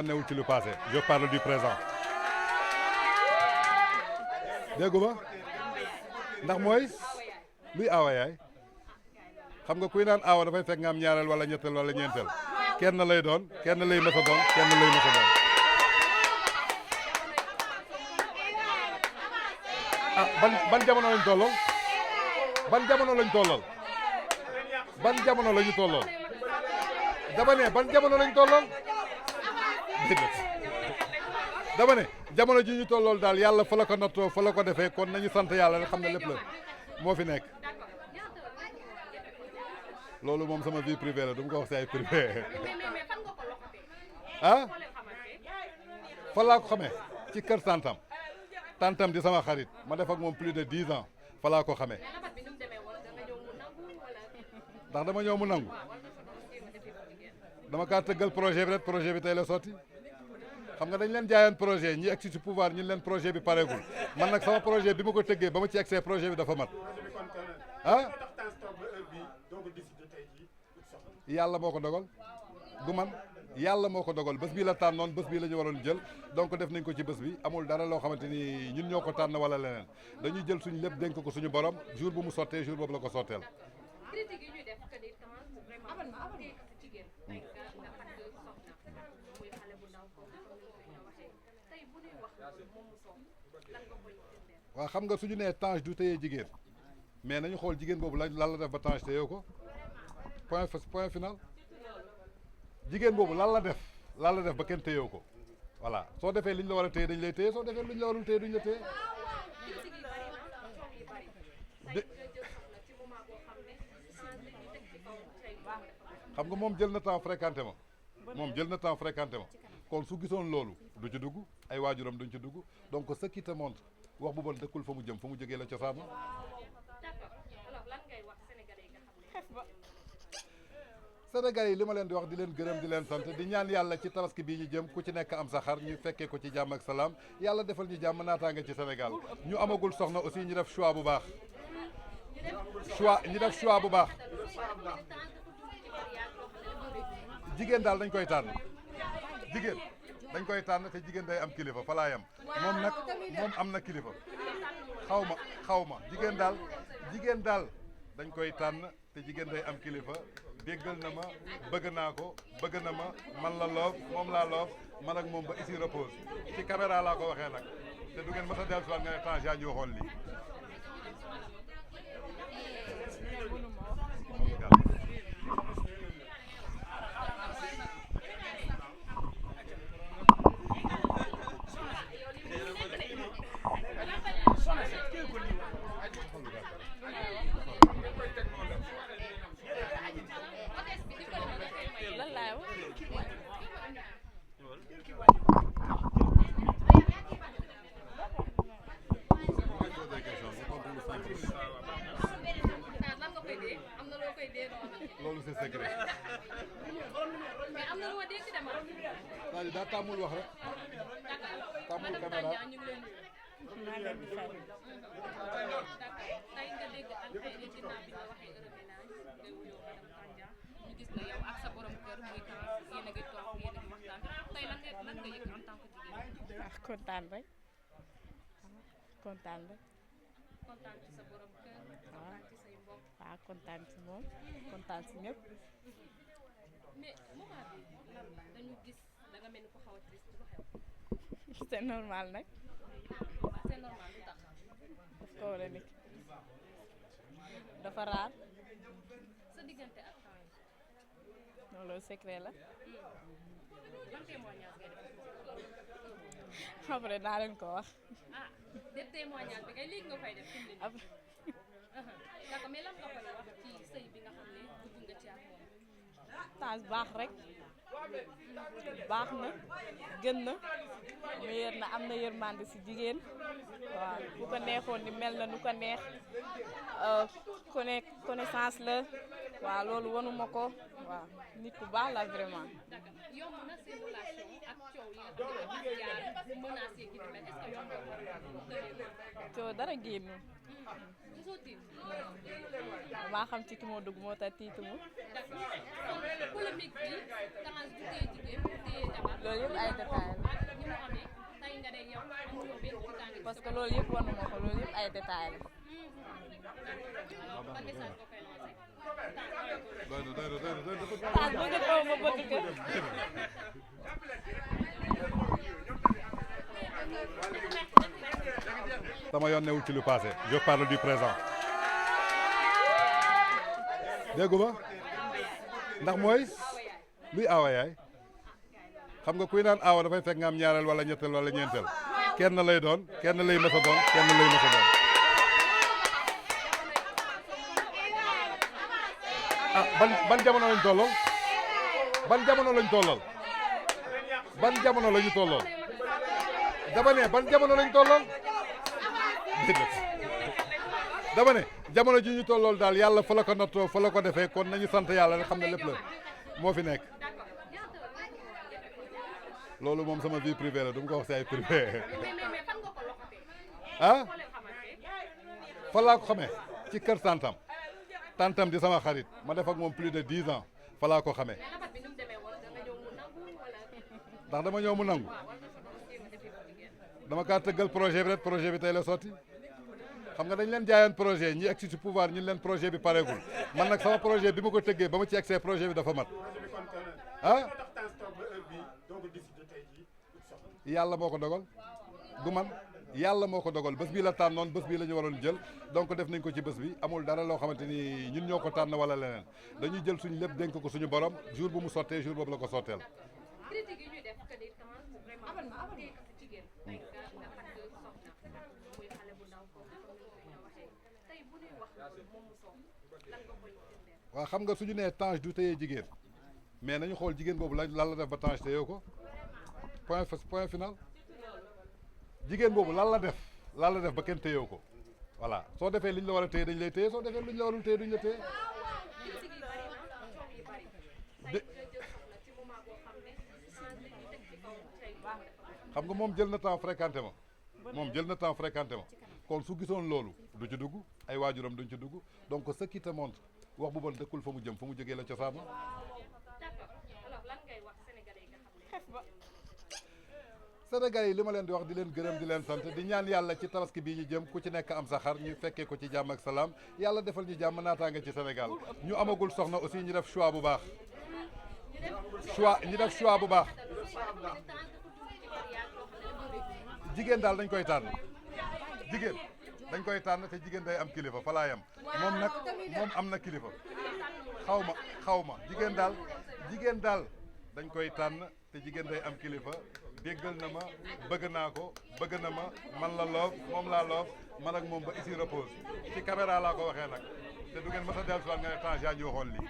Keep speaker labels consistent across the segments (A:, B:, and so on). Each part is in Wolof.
A: newul ci lu passé je parle du présent déggu ma ndax mooy luy aawa yaay xam nga kuy naan aawa dafay fekk nga am ñaareel wala ñetteel wala ñeenteel kenn lay doon kenn lay mës a doon kenn lay mës a doon ah ban jamono lañ tollool ban jamono lañ tollool ban jamono lañu tollool dama ne ban jamono lañ tollool dama ne jamono ji ñu tollool daal yàlla fa la ko nattoo fa la ko defee kon nañu sant yàlla rek xam ne lépp la moo fi nekk loolu moom sama vie privée la du ma ko wax si ay privé ah fa laa ko xamee ci kër tantam di sama xarit ma def ak moom plus de 10 ans fa laa ko xamee ndax dama ñëw mu nangu dama kaa tëggal projet bi rek projet bi tey la sotti xam nga dañ leen jaayoon projet ñi egsi ci pouvoir ñi leen projet bi pareegul man nag sama projet bi ma ko tëggee ba ma ci egsee projet bi dafa mat ah yàlla moo ko dogal du man yàlla moo ko dogal bés bii la tànnoon bés bii la ñu waroon jël donc def nañ ko ci bés bi amul dara loo xamante ni ñun ñoo ko tànn wala leneen dañuy jël suñu lépp dénk ko suñu borom jour bu mu sottee jour boobu la ko sotteel. waaw xam nga suñu nee Tange du téye jigéen mais nañu xool jigéen boobu lan la def ba Tange téye ko point final jigéen boobu lan la def ba kenn téyew ko voilà soo defee li ñu la war a téye dañ lay téye soo defee lu ñu la warul téye duñ la téye xam nga moom jël na temps fréquenté ma kon su gisoon loolu du ci dugg ay waajuram duñ ci dugg donc ce qui te montre wax bu bon dëkkul fa mu jëm fa mu jógee la cosaan Sénégal yi li ma leen di wax di leen gërëm di leen sant di ñaan yàlla ci tabaski bii ñu jëm ku ci nekk am sa xar ñu fekkee ko ci jàmm ak salaam yàlla defal ñu jàmm naataange ci Sénégal ñu amagul soxna aussi ñu def choix bu baax jigéen daal dañ koy tànn te jigéen day am kilifa fa laa yam moom am na kilifa xaw ma jigéen daal dañ koy tànn te jigéen day am kilifa déggal na ma bëgg naa ko bëgg na ma man la loof moom laa loof man ak moom ba ici repose ci caméra laa ko waxee nag te du ngeen mës a dellusiwaat nga ne Tange yaa ñu waxoon lii loolu c'est secret c'est-à-dire daa tàmmul wax rek tàmmul caméra
B: kontaan rek kontaan ci sa borom kër kontaan ci say mbokk waaw kontaan ci moom kontaan ci ñëpp mais moment bi dañu gis da nga mel ni ko xaw a triste lu xew c'est normal nag c'est normal lu tax daf ko war a nekk dafa raar sa diggante ak Tange loolu secret la ban témoignage ngay def après naa leen ko wax def témoignage bi kay léegi nga koy def d'accord mais lan nga koy wax ci sëy bi nga xam ne dugg nga ci ak moom Tange baax rek baax na gën na meilleur na am na yërmande si jigéen waaw bu ko neexoon ni mel na nu ko neex connaissance la waaw loolu wanuma ko waaw nit ku baax la vraiment yomb na seen relation ak coow yi nga xam ne menace yi est-ce que yomb na coow dara génn mosoo tiit.
C: maa xam ci ki moo dugg moo tax tiitu mu.
B: d'accord polémique bi Tange du téye jigéen du téye jabar.
C: loolu yëpp ay détails la.
B: ak ni mu amee tey nga ne yow amuloo benn tiitaange.
C: parce que loolu yëpp wan ma ko loolu yëpp ay détails la.
B: alors ban message nga koy lancé.
C: ah bëgg ko ma bëgg ko.
A: sama yoon newul ci lu passé je parle du présent déggu ma ndax mooy luy aawa yaay xam nga kuy naan aawa dafay fekk nga am ñaareel wala ñetteel wala ñeenteel kenn lay doon kenn lay mës a doon kenn lay mës a doon ah ban jamono lañ tollool ban jamono lañ tollool ban jamono lañu tollool dama ne ban jamono lañ tollool dama ne jamono ji ñu tollool daal yàlla fa la ko nattoo fa la ko defee kon nañu sant yàlla rek xam ne lépp la moo fi nekk loolu moom sama vie privée la du ma ko wax si ay privé ah fa laa ko xamee ci kër tantam di sama xarit ma def ak moom plus de 10 ans fa laa ko xamee ndax dama ñëw mu nangu dama kaa tëggal projet bi rek projet bi tey la sotti xam nga dañ leen jaayoon projet ñi egsi ci pouvoir ñi leen projet bi pareegul man nag sama projet bi ma ko tëggee ba ma ci egsee projet bi dafa mat ah yàlla moo ko dogal du man yàlla moo ko dogal bés bii la tànnoon bés bii la ñu waroon jël donc def nañ ko ci bés bi amul dara loo xamante ni ñun ñoo ko tànn wala leneen dañuy jël suñu lépp dénk ko suñu borom jour bu mu sottee jour boobu la ko sotteel
B: critique yi ñuy def que ni vraiment téyekatu jigéen ay nga takk soxna muy xale bu ndaw ko comme ni nga waxee tey bu ñuy wax moom mu soog lan nga koy firndeel.
A: waaw xam nga suñu nee Tange du téye jigéen mais nañu xool jigéen boobu lan la def ba Tange téye ko point final jigéen boobu lan la def ba kenn téyew ko voilà soo defee li ñu la war a téye dañu lay téye soo defee lu ñu la warul téye duñu la téye xam nga moom jël na temps fréquenté ma kon su gisoon loolu du ci dugg ay waajuram duñ ci dugg donc ce qui te montre wax bu bon dëkkul fa mu jëm fa mu jógee la cosaan Sénégal yi li ma leen di wax di leen gërëm di leen sant di ñaan yàlla ci tabaski bii ñu jëm ku ci nekk am sa xar ñu fekkee ko ci jàmm ak salaam yàlla defal ñu jàmm naataange ci Sénégal ñu amagul soxna aussi ñu def choix bu baax jigéen daal dañ koy tànn te jigéen day am kilifa fa laa yam moom nag moom am na kilifa xaw ma jigéen daal dañ koy tànn te jigéen day am kilifa déggal na ma bëgg naa ko bëgg na ma man la loof moom laa loof man ak moom ba ici repose ci caméra laa ko waxee nag te du ngeen mës a dellusiwaat nga ne Tange yaa ñu waxoon lii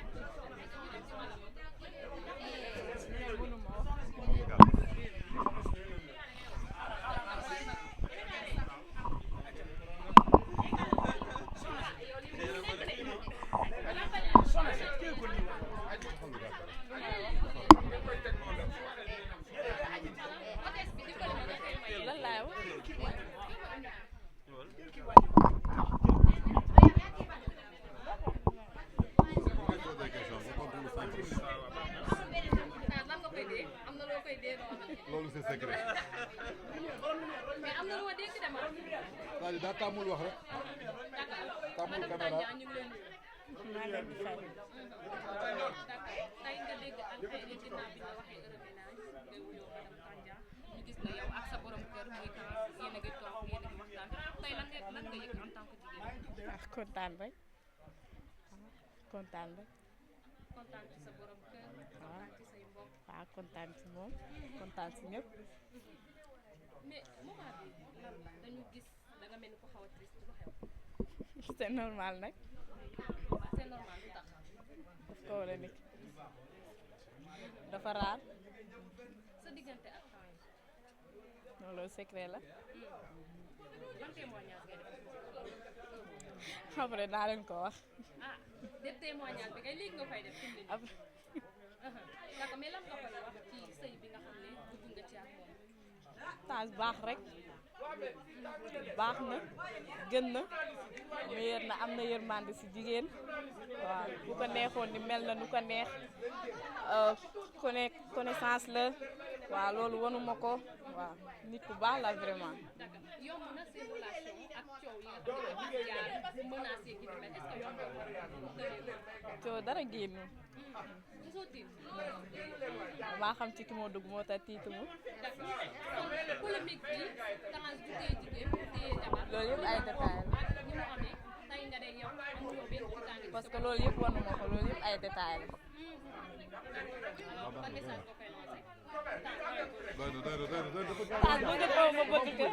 A: loolu c'est secret.
B: mais am na lu ma dégg de ma.
A: c'est-à-dire daa tàmmul wax rek. tàmmul caméra.
C: maa leen di fay.
B: tey nga dégg Alfayda ginnaaw bi nga waxee Euroménage nga wuyoo madame Tandia ñu gis la yow ak sa borom kër muy Tange yéen a ngi toog yéen a ngi waxtaan tey lan nga yëg en tant que jigéen.
C: ah kontaan rek kontaan rek.
B: kontaan ci sa borom kër. kontaan ci say mbokk.
C: waaw kontaan ci moom kontaan ci ñëpp.
B: mais moment bi lan la dañu gis da nga mel ni ku xaw a triste lu xew.
C: c'est normal nag.
B: c'est normal lu tax.
C: daf ko war a nekk dafa raar.
B: sa diggante ak Tange.
C: non loolu secret la.
B: ban témoignage ngay def.
C: après naa leen ko wax.
B: ah def témoignage bi kay léegi nga koy def fi mu ne nii. d'accord mais lan nga koy wax ci sëy bi nga xam ne dugg nga ci ak moom.
C: Tange baax rek baax na gën na meilleur na am na yërmande si jigéen waaw bu ko neexoon ni mel na nu ko neex connaissance la waaw loolu wanuma ko waaw nit ku baax la vraiment.
B: d'accord yomb na seen relation ak coow yi nga xam ne jaar menace yi est-ce que yomb na
C: coow dara génn.
B: mosoo tiit.
C: maa xam ci ki moo dugg moo tax tiituma.
B: d'accord polémique bi Tange du tee jigéen du tee jabar.
C: loolu yëpp ay détails la.
B: ni mu amee tey nga de yow amuloo benn tiitaange.
C: parce que loolu yëpp wanuma ko loolu yëpp ay détails la.
B: alors ban message nga koy lancé.
A: doy na doy na doy na doy na dafa
C: Tange bëgg ko ma bëgg ko.